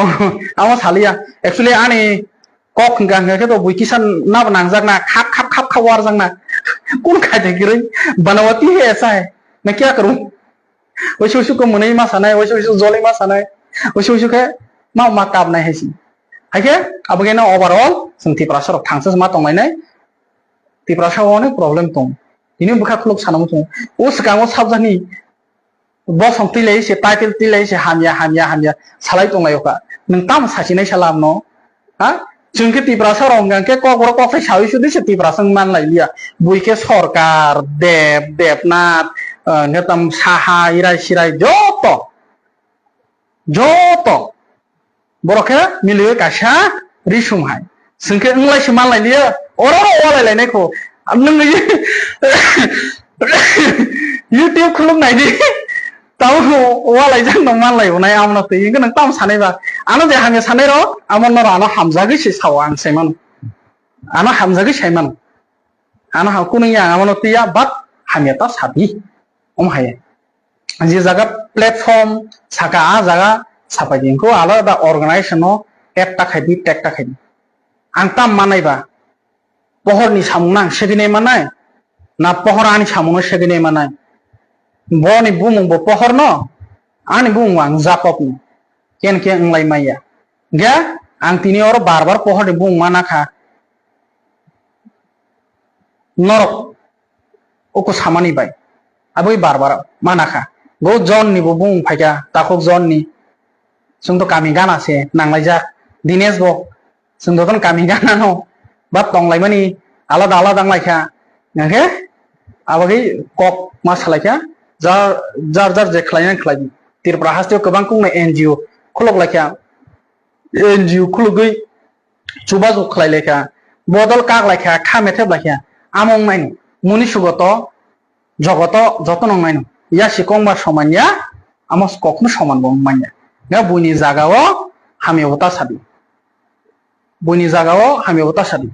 amo saliya. Actually, ani kok hwnkha hwnkha khe to bui kisa nabo nangjakna, khap, khap, khap, khap warjakna. Kun khai de giroi, banawati hai aisa hai. Na kya karun? Waisa waisa ko mwnwi ma sanai, waisa waisa joloi ma sanai. Waisa waisa khe ma, ma kapnai hai si. Hai khe, abo khe no overall, chwng Tiprasa rok thangsa ma tonglainai. Tiprasa o onek problem tong. Tini bwkha khuluk sanamo tong. O swkango sabjani bosong twi lai se, title twi lai se, hamya, hamya, hamya salai tong lai o kha. Nwng tamo sachinai sala amno? Ha? Chwng khe Tiprasa rok hwnkha khe kokborok kok sai saui sudi se Tiprasa wng man lai liya. Bui khe Sorkar, Deb, Debnath, eh, hwnkhe tam Saha, Irai Sirai joto. Joto borok khe miliwi kaisa risum hai. Chwng khe wng lai se man lai liya, oro oro walai lai nai kho. Nwng YouTube khuluk nai di. Abo walaijak no manlai unai amo no twi. Hwnkhe nwng tamo sanai ba? Ano je hamya sanai rok, amo no ano hamjagwi se sao ang sai mano. Ano hamjagwi sai mano. Ano ha kunung ya amo no twi ya, but hamya ta sadi. Om hai. Je jaga platform saka a jaga sapai di. Ko alada organization no act ta khai di, track ta khai di. Ang tam manai ba? Pohor ni samung no ang segwi nai manai? Na pohor ani samung no segwi nai manai? Bo ni bumung bo pohor no, ani bumung bo ang Jakob no. Ken ke wng lai maya. Ga ang tini oro bar bar pohor ni bumung mana kha. Norok uku samani bai. Aboi bar bar mana kha. Go John ni bo bumung phaikha, takhuk John ni. Chwng to kami gana se nanglaijak. Dinesh bo chwng to kami gana no. Ba tonglaimani alada alada wnglaikha. Hwnkhe abagwi kok ma salaikha. Jar, jar jar je khlainani khlai di. Tripura hasteo kwbang kukno N G O khulok laikha. N G O khulugwi chubachu khlai laikha, bodol kak laikha, kha methep laikha. Amo wng mano, muni sugoto, jogoto, jotono wng mano. Yasi kongba soman ya, amo kokno soman bo wng manya. Ya buini jaga o hamya bo ta sadi. Buini jaga o hamya bo ta sadi.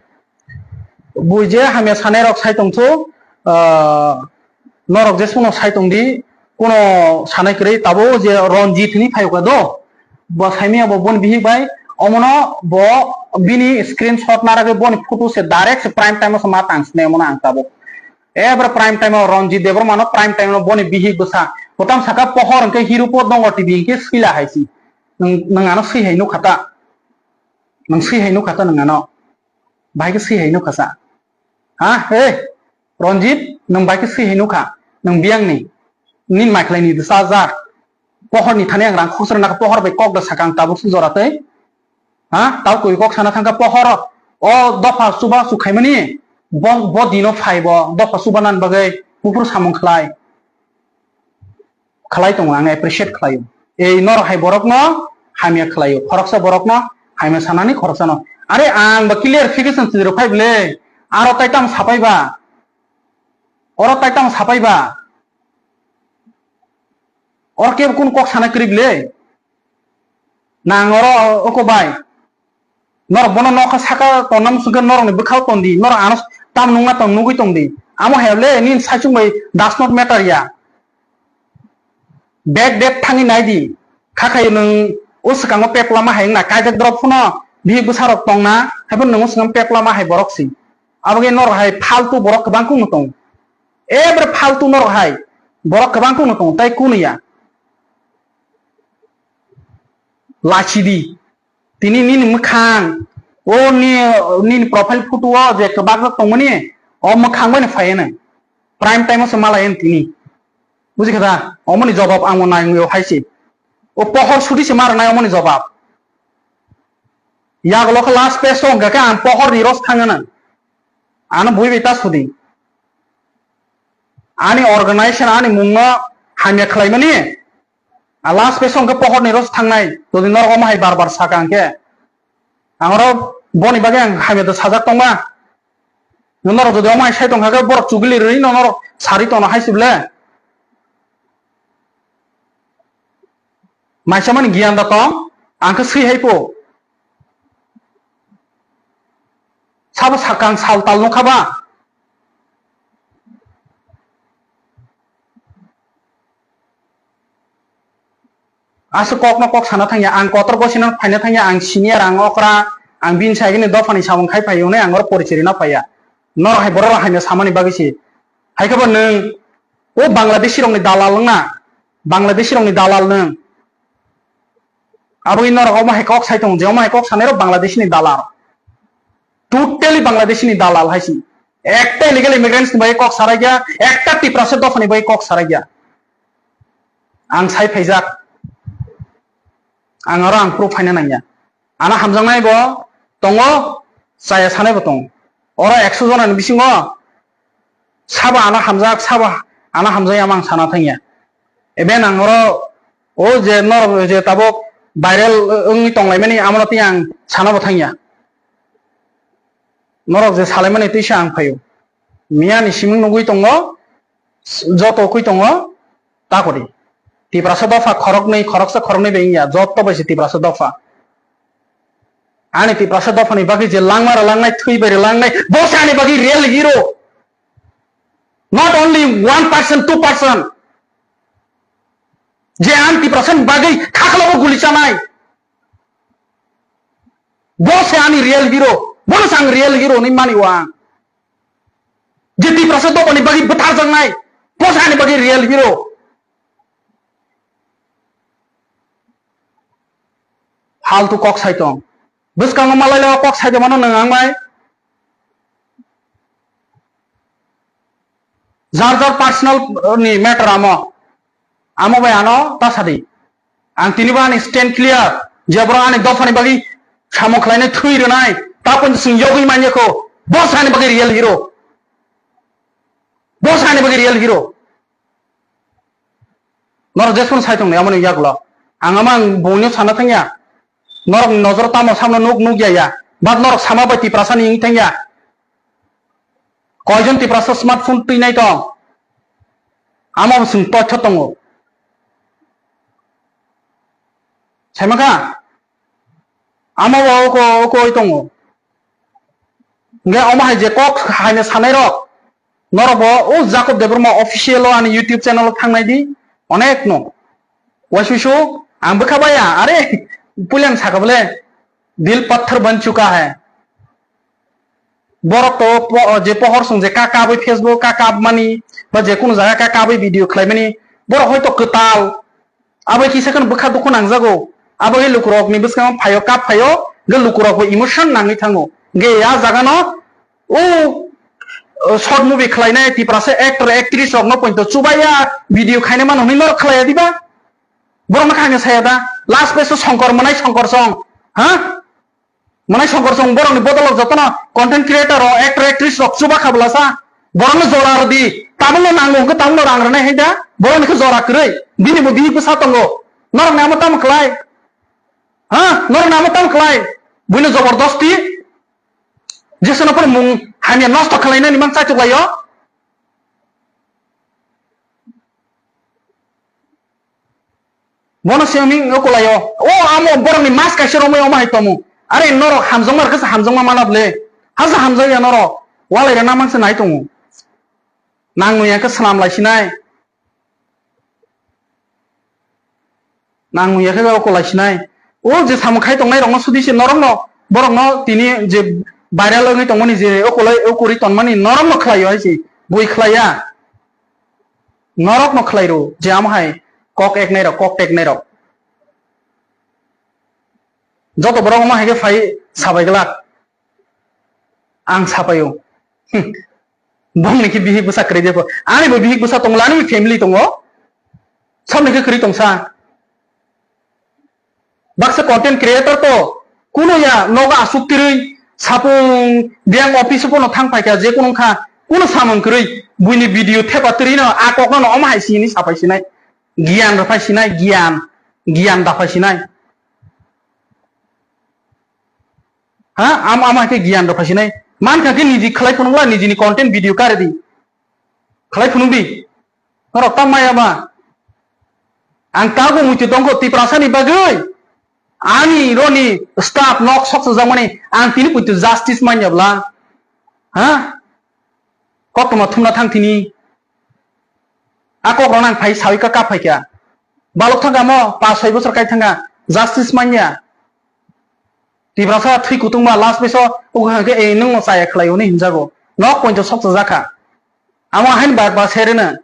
Bui je hamya sanai rok sai tongthu, ah, norok je suno sai tongdi, kuno sanai kwrwi, tabo je Ranjit hwnwi phaio kha do, bo saimanya bo boni bihik bai, omono bo bini screenshot naragwi boni photo se direct se prime time o se ma tang sinai omono ang tabuk. Ebra prime time o Ranjit Debbarma no prime time o boni bihik bwsa. Kotam saka pohor hwnkhe Hirupo Dongo T V hwnkhe swila hai si. Nwng, nwng ano swi hai nukha ta. Nwng swi hai nukha ta nwng ano. Bahai khe swi hai nukha sa. Ha, he, Ranjit, nwng bahai khe swi hai nukha. Nwng biyang ni. Nini mai khlai ni dwsa jar. Pohor ni thani ang rang khosra nakha, pohor bai kok da saka ang tabuk sung jora tei. Ha, tau koi kok sana thangkha pohor. O dopha chuba chu khaimani. Bo, bo dino phai bo. Dopha chuba nan bagwi buphuru samung khlai. Khlai tongo, ang appreciate khlaio. Ei norok hai borokno hamya khlaio, khoroksa borokno hamya sanani khoroksano. Are ang ba clarification sini rw phai bwle, aro tai tamo sapai ba? Oro tai tamo sapai ba? Oro kebo kunu kok sana kwrwi bwle? Nang oro oko bai. Norok bono nokha saka tonna muchungkhe norokni bwkhao tondi, norok ano tam nungna tong nugwi tongdi. Amo hai le nini saichung bai does not matter ya. Back date thangwi naidi. Kha khai nwng o swkango pep lama hai wngna kaijak drop phano bihik bwsarok tongna, haiphano nwng o swkango pep lama hai borok si. Aboni norok hai faltu borok kwbang kunu tong. Ebre faltu norok hai borok kwbang kunu tong, tai kunu ya. Lachidi. Tini nini mwkhang, o ni, nini profile photo o je kwbajak tongmani, o mwkhang bai no phai nai. Prime time o se malai tini. Buji kha da? Omoni jobab ang nai wngwi hai se. O pohor sudi se mar nai omoni jobab. Yagolo khe last page o hwnkha khe ang pohor ni ros thangana. Ano bui bai ta sudi. Ani organization ani mungno hamya khlaimani. A last page o hwnkhe pohor ni ros thangnai. Jodi norok omo hai bar bar saka hwnkhe. Ang oro boni bagwi ang hamya da sajak tongma. Norok jodi omo hai sai tongkha khe borok chugili rwi no norok sari tongno hai se ble. Maisa mani giyan da tong, ang khe swi hai po. Sabo sakang sal tal nukha ba? Aswk kokno kok sana thangya, ang kotor gosino phaina thangya, ang senior, ang okra, ang bini sai gini dophani samung khai phaio hwnwi ang oro porichiri na phaiya. Norok hai borok rok haino samani bagwi se. Hai khe bo nwng o Bangladeshi rokni dalal wngna, Bangladeshi rokni dalal nwng. Aboni norok omo hai kok sai tongo, je omo hai kok sanai rok Bangladeshi ni dalal. Totally Bangladeshi ni dalal hai si. Ekta illegal immigrants ni bai kok sarai gya, ekta Tiprasa dophani bai kok sarai gya. Ang sai phaijak. Ang aro ang proof phaina nangya. Ano hamjaknai bo tongo, chaya sanai bo tongo. Oro ekso jona ni bisingo sabo ano hamjak, sabo ano hamjakya omo ang sana thangya. Even ang oro o je norok je tabuk viral wngwi tonglaimani, amo no tei ang sana bo thangya. Norok je salaimani tei se ang phaio. Miya ni siming nugwi tongo, joto kwi tongo, ta kori. Tiprasa dopha khoroknwi, khoroksa khoroknwi bai wngya, joto bai se Tiprasa dopha. Ani Tiprasa dophani bagwi je langma rwlangnai, thwi bai rwlangnai, bo se ani bagwi real hero. Not only one person, two person. Je ang Tiprasani bagwi khakhalo bo guli chanai. Bo se ani real hero. Bono se ang real hero hinwi mani o ang. Je Tiprasa dophani bagwi bwtharjaknai, bo se ani bagwi real hero. Faltu kok sai tong. Bwskango malai kok sai tongmano nwng ang bai. Jar jar personal ni matter amo. Amo bai ano ta sadi. Ang tini bo ani stand clear. Je borok ani dophani bagwi samung khlainai, thwi rwnai, ta pon sing yogwi manya kho. Bo se ani bagwi real hero. Bo se ani bagwi real hero. Norok jesphano sai tongni amoni yagulo. Ang ama ang bongni sana thangya. Norok nojor tamo samno nuk nuk ya ya. But norok sama bai Tiprasani wng thangya. Koijon Tiprasa smartphone twi nai tong? Amo bo chwng totho tongo. Saimaka? Amo bo oko, oko oi tongo. Hingke omo hai je kok hai no sanai rok. Norok bo o Jacob Debbarma official o ani YouTube channel o thangnai di. Onek no. Waisusu ang bwkha baya. Are, puilang saka bole. Dil patthar ban chuka hai. Borok to po-, je pohor song je ka kabwi Facebook ka kap mani, ba je kunu jaga ka kabwi video khlai mani, borok hoito kwtal. Abo kisa kheno bwkha dukhu nangjago. Abo khe lukurokni bwskango phaio, kap phaio, hwnkhe lukurokbo emotion nangwi thango. Hwnkhe a jagano o, o short movie khlainai Tiprasa actor, actress rokno poito chubaiya video khaina mano hwnwi norok khlaiya diba? Borokno khaina saya da? Last page o Songkor mwnai Songkor song. Ha? Mwnai Songkor song borokni bodolok jotono content creator rok, actor, actress rok chuba kha bwlasa. Borokno jora rwdi. Tabukno nango hwnkhe tabukno rang rwnai hai da? Borokni khe jora kwrwi. Bini bo bihik bwsa tongo. Norokni amo tamo khlai? Ha? Norokni amo tamo khlai? Buino jobordosti? Jeswkno phano mung hamya nosto khlainani mang chaitok laio? Bono simi o kulaio. O amo borokni mas kaisa romwi omo hai tongo. Are norok hamjakma rwkhe se hamjakma mana ble. Hasa hamjakya norok. Walai rwna mangsa nai tongo. Nang nuya khe swnam lai sinai. Nang nuya khe o kulai sinai. O je samung khai tongnai rokno sudi se norokno, borokno tini je viral wngwi tongmani je o kulai o kwrwi tonmani norokno khlaio hai se. Bui khlaiya. Norokno khlai rw, je amo hai kok eknai rok, kok teknai rok. Joto borok omo hai khe phai sabai glak. Ang sapai o. Hmm. Bongni khe bihik bwsa kwrwi de kho. Ani bo bihik bwsa tongo, ani bo family tongo. Samni khe kwrwi tongsa. Baksa content creator to kuno ya nogo asuk tirwi sapung biyang office o pono thang paikha je kuno kha kuno samung kwrwi buini video thepa twrwi no a kok no omo hai sini sapai sinai giyan rwphai sinai giyan giyan daphai sinai ha am ama khe giyan rwphai sinai mankha khe niji khlai phunukla nijini content video karidi khlai phunukdi. Norok ta maya ba. Ang tago muitu tongkho Tiprasani bagwi. Ani roni staff nok sok sojak mani ang tini puitu justice manya bla. Ha? Koktoma thumna thang tini. A kok rok nang phai sawi ka kap phai kya. Balok thang kamo pas soi bosor kai thang ka justice manya. Tiprasa thwi kutung ba last beso ukhang ke e nung no chaya khlai hwnwi hinjago. Nok pointo sok sojak kha. Amo hain bar ba serena.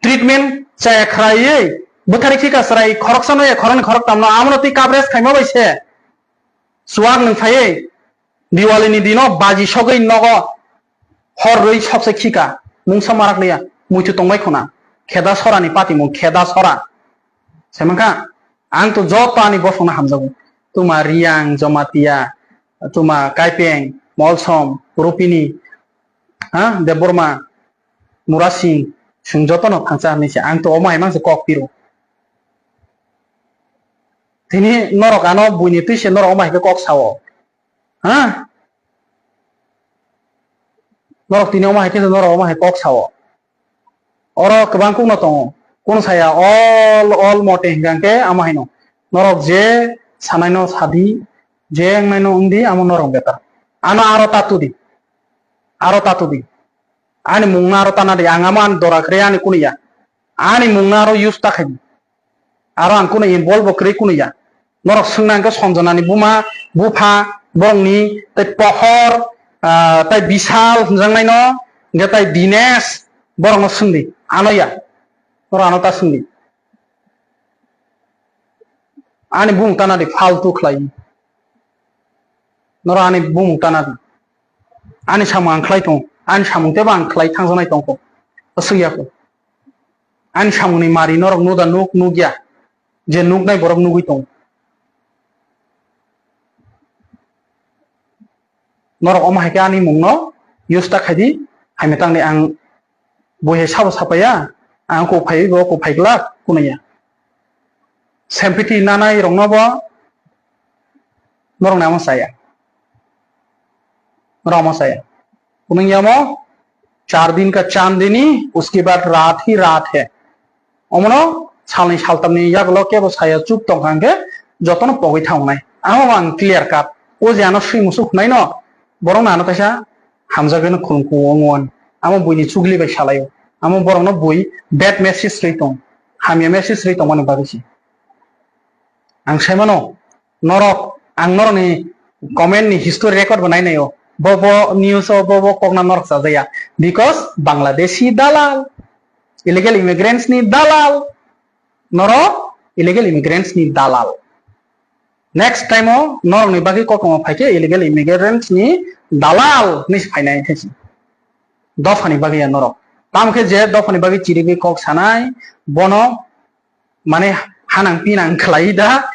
Treatment chaya khlaiwi bwthari khika chwrai khoroksa no ya khoroknwi khoroktam no amo no twi coverage khaima bai se. Chuwak nwng phaiwi Diwali ni dino baji sogwi nogo hor rwi sokse khika mungsa marak liya muitu tongbai khuna kheda sora ni pati mung kheda sora. Saimankha ang to joto ani bosongno hamjago tuma Riyang, Jamatia, tuma Kaipeng, Molsom, Rupini, ha, Debbarma, Murasing, chwng jotono thangsa hinwi se. Ang to omo hai mangse kok piro. Tini norok ano buini twi se norok omo hai khe kok sao. Ha? Norok tini omo hai khe norok omo hai kok sao. Oro kwbang kukno tongo. Kunu saya all, all mote hingka khe amo haino. Norok je sanaino sadi, je wngnaino wngdi, amo norok betar. Ano aro tatu di. Aro tatu di. Ani mungno aro tana di. Ang amo ani dora kre ani kunu ya. Ani mungno aro use ta khai di. Aro ang kunu involve bo kwrwi kunu ya. Norok swngna hwnkhe Sanjana ni buma, bupha, borokni tei Pohor, ah, tei Bishal hwnjaknaino, hwnkhe tei Dinesh, borokno swngdi. Ano ya. Norok ano ta swngdi. Ani bumung tana di, faltu khlai. Norok ani bumung tana di. Ani samung ang khlai tong. Ani samung tebo ang khlai thangjaknai tongkho. Aswk ya kho. Ani samungni mari norok nuda nuk nukya. Je nuknai borok nugwi tong. Norok omo hai khe ani mungno use ta khai di, hai me tangni ang bui hai sabo sapaiya, ang kok phaiwi bo kok phai glak kunaya. Sempiti nanai rokno bo norok namo saya. Norok omo saya. Kunung yamo char din ka chandini, uske baad raat hi raat hai. Omono salni saltamni yagulo kebo saya chup tongkha hwnkhe jotono pogwi thangnai. Amo ang clear cut. O je ano swi musuk hwnai no, borok no ano kaisa hamjagwi no khulum khulum wngo ani. Amo buini chugli bai salaio. Amo borok no bui bad message rwi tong. Hamya message rwi tongmani bagwi se. Ang sai mano, norok, ang norokni comment ni history record bo nai naio. Bo bo news o bo bo kokna norok chajaya. Because Bangladeshi dalal, illegal immigrants ni dalal, norok illegal immigrants ni dalal. Next time o norokni bagwi koktwma phaikhe illegal immigrants ni dalal hinwi se phainai khe se. Dophani bagwi ya norok. Tamo khe je dophani bagwi chirigwi kok sanai, bono mane hanang pinang khlai da,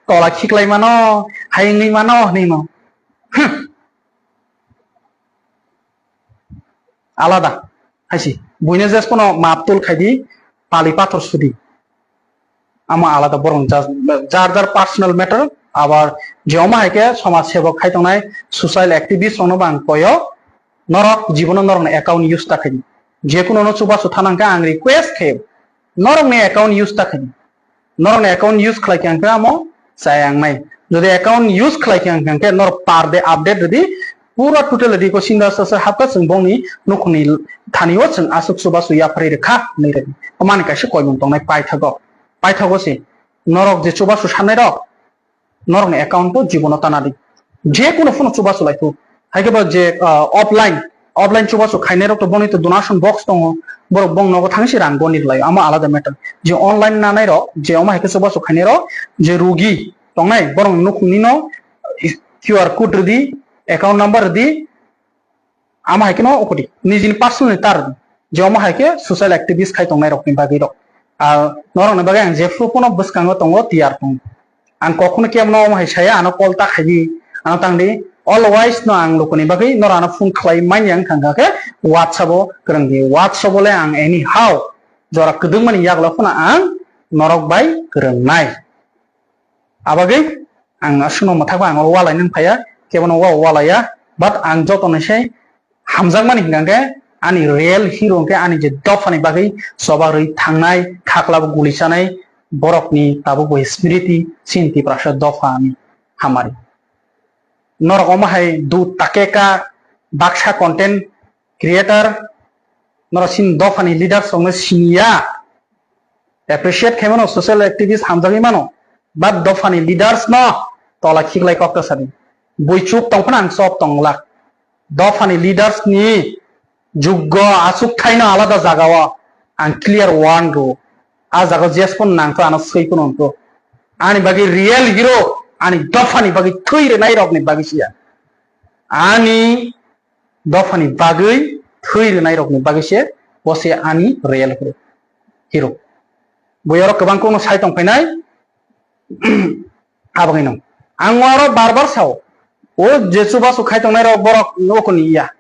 tola khiklai mano, hai wngwi mano hinwi no. Hmm. Alada hai se. Buino je phano map tul khai di, pali pathor sudi. Amo alada borok jar, jar jar personal matter, abar je omo hai khe somaj sebok khai tongnai social activist rokno bo ang koyo, norok jibono norokni account use ta khai di. Je kuno no chubachu thanang khe ang request khe, norokni account use ta khai di. Norokni account use khlai khe ang khe amo chaya wngnai. Jodi account use khlai khe ang khe norok per day update rwdi, pura total rwdi ko sinda sasa hapta chwng bongni nukhungni thani o chwng aswk chubachu yapharwi rwkha hinwi rwdi. Omani kaisa koimung tongnai paithago. Paithago se norok je chubachu sanai rok, norokni account o jibono tana di. Je kuno phano chubachu lai thuk. Hai khe bo je, ah, offline, offline chubachu khainai rok to boni to donation box tongo. Borok bong nogo thangwi se rang goni rwlai. Amo alada matter. Je online nanai rok, je omo hai khe chubachu khainai rok, je rugi tongnai, borok nukhungni no Q R code rwdi, account number rwdi, amo hai kheno ukudi nijini personal ni tar di, je omo hai khe social activist khai tongnai rokni bagwi rok. Ar norokni bagwi ang jephru phano bwskango tongo, tiyar tongo. Ang kokno kebono omo hai saya, ano call ta khai di, ano tang di. Always no ang lukuni bagwi norok ano phone khlai manya wng thang kha khe WhatsApp o kwrwng di. WhatsApp o le ang anyhow jora kwdwngmani yagulo phano ang norok bai kwrwngnai. Abagwi ang aswkno mwthakma ang walai nang phaiya, kebono wa walaiya, but ang joto ni sai hamjakmani hingka khe ani real hero hingke ani je dophani bagwi choba rwi thangnai, khaklabo guli chanai borokni tabuk bo smriti chini Tiprasa dophani hamari. Norok omo hai dut takeka baksa content creator, norok chini dophani leaders rokno siniya. Appreciate khaimano, social activist hamjagwi mano, but dophani leaders no tola khiklai kok ta sadi. Bui chup tong phano ang chop tong glak. Dophani leaders ni juggo aswk thaino alada jaga o ang clear warn rwo. A jaga o jes phano nang kho ano swi phano wng kho. Ani bagwi real hero ani dophani bagwi thwi rwnai rokni bagwi siya. Ani dophani bagwi thwi rwnai rokni bagwi se bo se ani real hero, hero. Bui oro kwbang kokno sai tong phainai, abagwino ang oro bar bar sao, o je chubachu khai tongnai rok borok nokoni ya,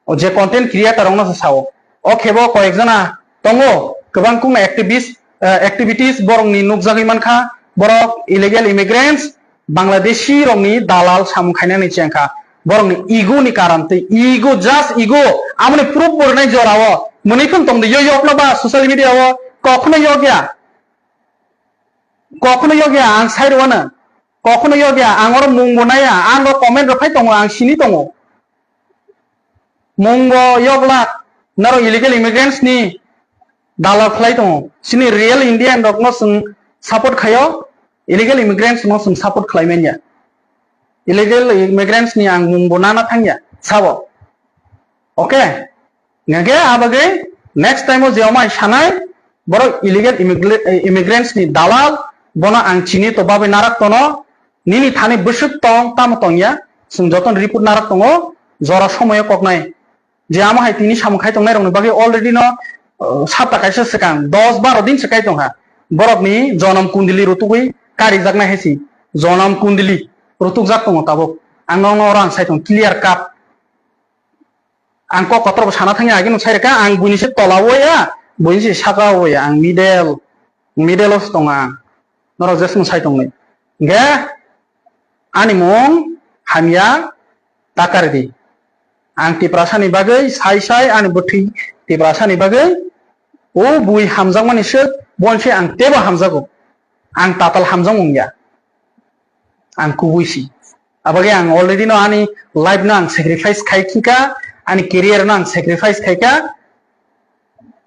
o je content creator rokno se sao, o khebo koyek jona tongo kwbang kokno activist, eh, activities borokni nukjagwi mankha, borok illegal immigrants, Bangladeshi rokni dalal samung khainani chengkha. Borokni ego ni karon tei ego, just ego. Amoni proof bo rwnai jora o. Mwnwi phano tongdi yo yokno ba social media o kokno yokya. Kokno yokya, ang sai rwano. Kokno yokya, ang oro mungbo naya, ang o comment rwphai tongo, ang sini tongo. Mungbo yoklak, norok illegal immigrants ni dalal khlai tongo. Chini real Indian rokno chwng support khaio, illegal immigrants no chwng support khlai manya. Illegal immigrants ni ang mungbo nana thangya, sabo. Okay? Hingke abagwi next time o je omai sanai, borok illegal immigra-, immigrants ni dalal, bono ang chini to babai narak tono, nini thani bwswk tong, tamo tongya, chwng jotono report narak tongo, jora somoyo koknai. Je amo hai tini samung khai tongnai rokni bagwi already no, uh, sapta kaisa swkang, dos baro din se kai tongkha. Borokni jonom kundili rutugwi karijaknai hai si. Jonom kundili rutukjak tongo tabuk. Ang nokno oro ang sai tong clear cut. Ang kok kotor bo sana thangya, agini sai rwkha, ang buini se tola o ya, buini se saka o ya, ang middle, middle o se tongo ang. Norok jeswng sai tongnai. Hingke ani mung hamya ta karidi. Ang Tiprasa ni bagwi sai sai ani bwthwi Tiprasa ni bagwi o bui hamjakmani se bonse ang tebo hamjago. Ang tatal hamjak wngya. Ang kubui si. Abagwi ang already no ani life no ang sacrifice khai khika, ani career no ang sacrifice khaika,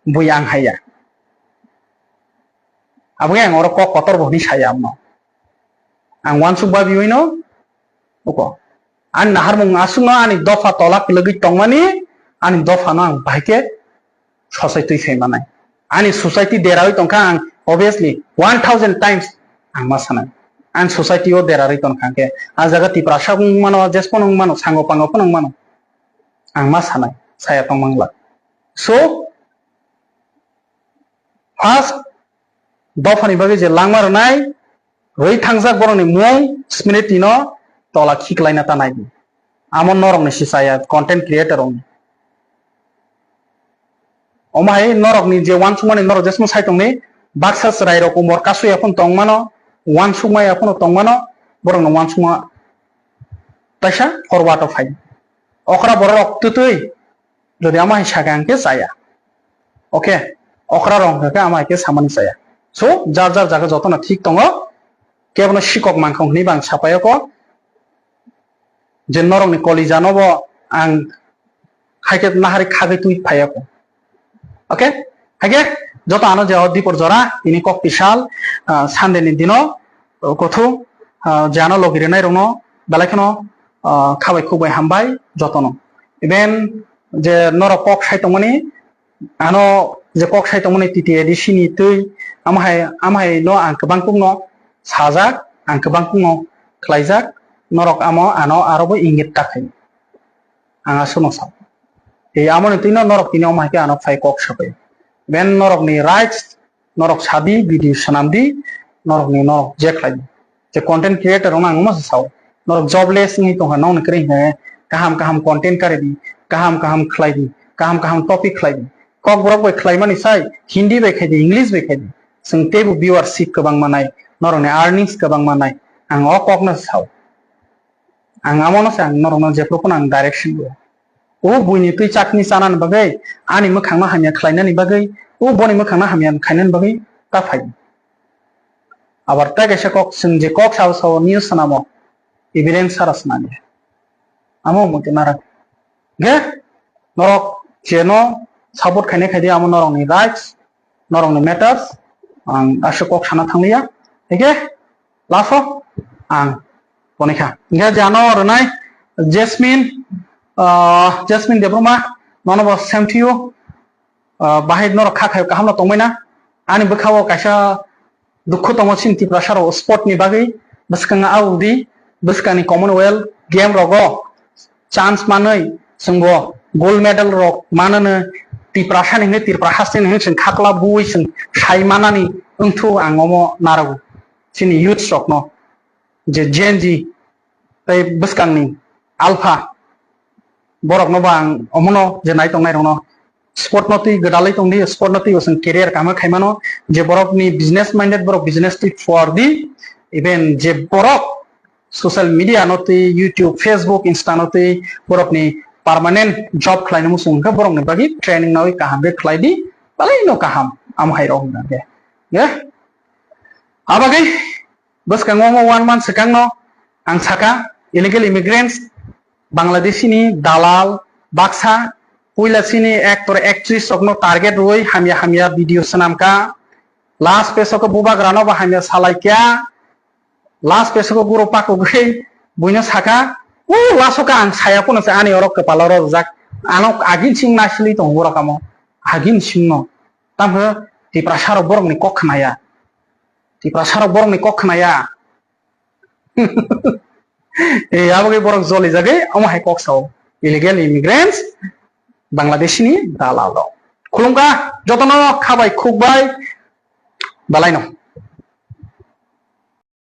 bui ang haya. Abagwi ang oro kok kotor bo hwnwi saya amno. Ang wansuk babiwi no, uko. Ani naharmung aswkno ani dopha tola kwlwgwi tongmani, ani dophano ang bahai khe sosai twi phai manai. Ani society derawi tongkha ang obviously one thousand times ang ma sanai. Ang society o derarwi tongkha hwnkhe a jaga Tiprasa wng mano, jespono wng mano, sango pango phano wng mano. Ang ma sanai, saya tong mangla. So, first dophani bagwi je langma rwnai, rwi thangjak borokni mung, smriti no tola khiklaina ta nai di. Amo norokni si chaya, content creator rokni. Omo hai norokni je wansukmani norok jesmo sai tongni, baksa chwrai rok umor kasui ya phano tong mano, wansukma ya phano tong mano, borokni wansukma taisa forward o phai. Okra borok twtwi, jodi amo hai sakha hwnkhe chaya. Okay, okra rok hwnkhe amo hai khe samani chaya. So, jar jar jaga jotono thik tongo, kebono sikok mankha hwnwi bo ang sapai o kho. Je norokni kolija no bo ang hai khe nahari khagwi twi phai o kho. Okay, hai khe joto ano je o dipor jora tini kok pisal, ah, Sunday ni dino, o kothu, ah, je ano logi rwnai rokno belai kheno, ah, khabai khukbai hambai jotono. Even je norok kok sai tongmani, ano je kok sai tongmani T T A D C ni twi, amo hai, amo hai no ang kwbang kuk no sajak, ang kwbang kuk no khlaijak, norok amo ano aro bo ingit ta khai. Ang aswkno sa. Tei amoni twino norok tini omo hai khe ano phai kok sabai. Ben norokni rights, norok sadi, video swnamdi, norokni norok je khlai di. Je content creator rokno ang omo se sao. Norok jobless wngwi tongkha, nokni kwrwi hwnkhe kaham kaham content kari di, kaham kaham khlai di, kaham kaham topic khlai di. Kokborok bai khlaimani sai Hindi bai khai di, English bai khai di. Chwng teibo viewership kwbang manai, norokni earnings kwbang manai. Ang o kokno se sao. Ang amono se ang norokno jephru phano ang direction rwo. O buini twi chakni chanani bagwi, ani mwkhangno hamya khlainani bagwi, o boni mwkhangno hamya khainani bagwi ta phai. Abar tei kaisa kok, chwng je kok sao sao news swnamo, evidence sara swnam ya. Amo muitu narak. Ge, norok jeno support khainai khaidi amo norokni rights, norokni matters, ang aswk kok sana thangliya. Hingke, last o ang ponikha. Hingke jano rwnai Jasmine, ah, Jasmine Debbarma, nono bo same to you. Ah, bahai norok kha khayo kaham no tongbai na. Ani bwkha o kaisa dukhu tongo chini Tiprasa rok sport ni bagwi. Bwskang a udi, bwskang ni Commonwealth game rogo chance manwi chwngbo gold medal rok manano Tiprasa ni hwnwi, Tripura haste ni hwnwi chwng khakla bui chwng sai manani wngthu ang omo narago chini youths rokno je Gen Z tei bwskangni alpha borokno bo ang omono je nai tongnai rokno sport no twi gwdalwi tongdi, sport no twi bo chwng career kaham khaimano, je borokni business minded borok business twi phuardi, even je borok social media no twi, YouTube, Facebook, Insta no twi borokni permanent job khlaina muchung wngkha, borokni bagwi training nawi kaham khe khlaidi, balaino kaham. Amo hai rok hwnka khe. Ye? Abagwi bwskango omo one month swkangno ang saka illegal immigrants, Bangladeshi ni dalal, baksa puila chini actor actress rokno target rwi hamya hamya video swnamkha. Last page o khe bubagrano bo hamya salaikha. Last page o khe guro pakugwi buino saka, "O last o khe ang saya phano se ani oro kwpalo rojak. Ano agin sing naisili tongo oro kamo. Agin singno." Tamo khe Tiprasa rok borokni kok khnaya. Tiprasa rok borokni kok khnaya. E, abagwi borok joli jagwi omo hai kok sao. Illegal immigrants, Bangladeshi ni dalal rok. Khulumkha jotono khabai khukbai balaino.